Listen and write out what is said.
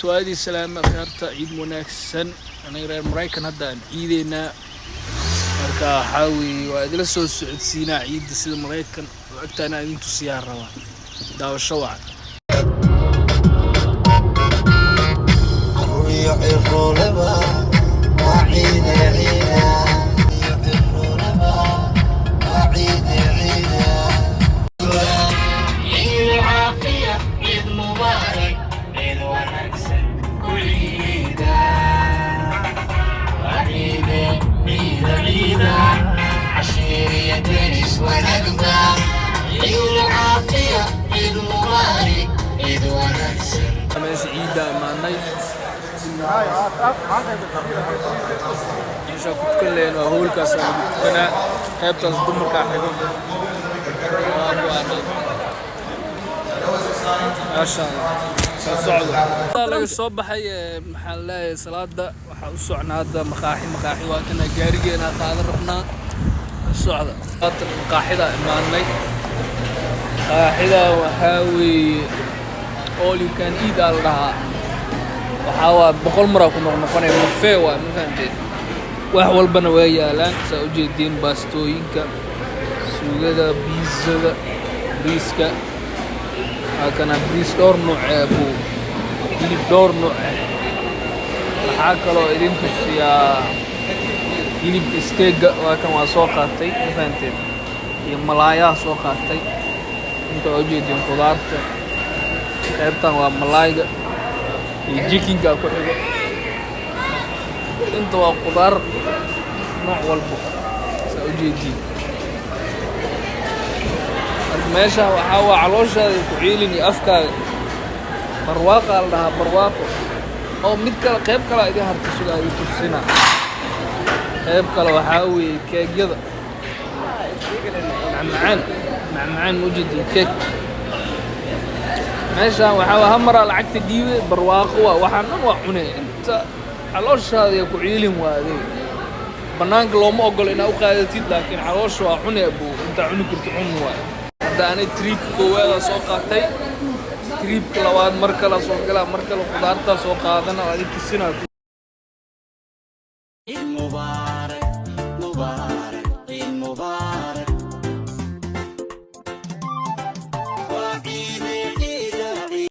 Waa idin salaama kheerta, ciid wanaagsan. Aniga reer Maraykan hadda aan ciideynaa. Marka waxaa weeye waa idila soo socodsiinaa ciidda sida Maraykan oo agtaana idin tusiyaa rabaa. Daawasho wacan. Carruur iyo cirooleba waa ciide ciida, iyo cirooleba waa ciide ciida. Ciid caafiya, ciid mubaarak, ciid wanaagsan ku ciida. Waa ciide ciida ciida, cashiir iyo deris wanaagba. Ciid caafiya, ciid mubaarak, ciid wanaagsan. Meesha ciidda amaanay, meeshaa ku tukan lahayn waa hoolkaas lagu tukanaa. Qaybtaas dumarkaa xigo. Waa ku-aanay, maasha Allah. Soo socdo laga soo baxay maxaa la leeyahay, salaada waxaa u socnaa hadda maqaaxi. Maqaaxi waa kana, gaarigeena qaadan rabnaa. Socda haatan, maqaaxida imaanay. Maqaaxida waxaa weeye all you can eat aa la dhahaa. Waxaa waa 100 maraa ku noqnoqonaya, buffet waa, ma fahanteen? Wax walbana waa yaalaan, saa ujeediin: baastooyinka, suugada, biizada, briiska. Waa kana briis dhowr nuuc ee buu, hilib dhowr nuuc eh. Waxaa kaloo idin tusiyaa hilibka steak-ga, waa kan, waa soo qaatay, ma fahanteen? Iyo malaayaha soo qaatay. Inta waa ujeediin khudaarta. Qaybtan waa malaayga iyo chicken-ka ku xigo. Inta waa khudaar nooc walbo, saa ujeediin. Marka meesha waxaa waa calooshaada ku ciilin iyo afkaaga. Barwaaqaa la dhahaa, barwaaqo. Oo mid kale, qayb kale idin harta, sugaa idin tusina. Qayb kale waxaa weeye keegyada, macmacaan, macmacaan, ma ujeedin? Keeg meeshaan waxaa waa hamaraa lacagta dhiibe, barwaaqo waa. Waxaan dhan waa cune, inta calooshaada ya ku ciilin waa adeeg. Bannaanka looma ogolo inaad u qaadatid, laakiin caloosha waa cune buu, intaa cuni karto cun waay. Hadda anay trip koowaada soo qaatay, trip-ka labaad mar kale soo galaa, mar kale khudaartaa soo qaadana, waa idin tusinaa. Ciid mubaarak.